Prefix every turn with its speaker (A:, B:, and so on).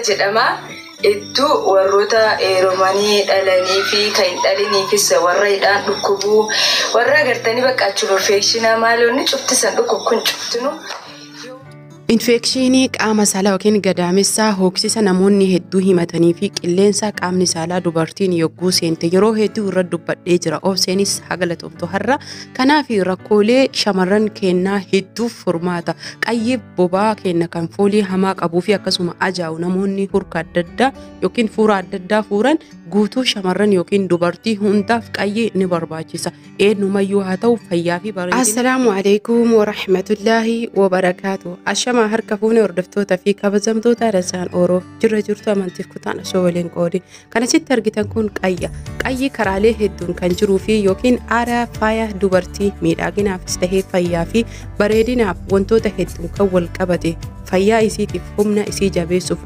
A: Jedhama. Hedduu warroota heerumanii dhalanii fi kan hin dhaliniifis warra hidhaan dhukkubuu warra agartanii bakka achuma infekshinaa maaloonni cuftisan dhukkub kun cuftinu.
B: Infekshinii qaama saalaa yookiin gadaamessaa hooksisa namoonni hedduu himatanii fi qilleensa qaamni saalaa dubartiin yogguu seente yeroo hedduu irra dubbadhee jira. Obseenis haa galatoomtu har'a. Kanaaf rakkoolee shamarran kennaa hedduuf furmaata. Qayyee bobaa kenna kan foolii hamaa qabuu fi akkasuma ajaa'u namoonni hurka adda addaa yookiin fuura adda addaa fuuran guutuu shamarran yookiin dubartii hundaaf qayyee ni barbaachisa. Eenyumayyuu haa ta'u fayyaa fi bareedina. Assalaamu alaikum warahmatullaahi wabarakaatu. Ashamaa harka fuune hordoftoota fi kabajamtoota Rasaan Oroo jirra jirtu amantiif kutaan osoo waliin qoodi. Kan asitti argitan kun qayya. Qayyi karaalee hedduun kan jiruu fi yookiin aadaa faaya dubartii miidhaginaafis tahee fayyaa fi bareedinaaf wantoota hedduun kan wal qabate fayyaa isiitiif humna isii jabeessuuf.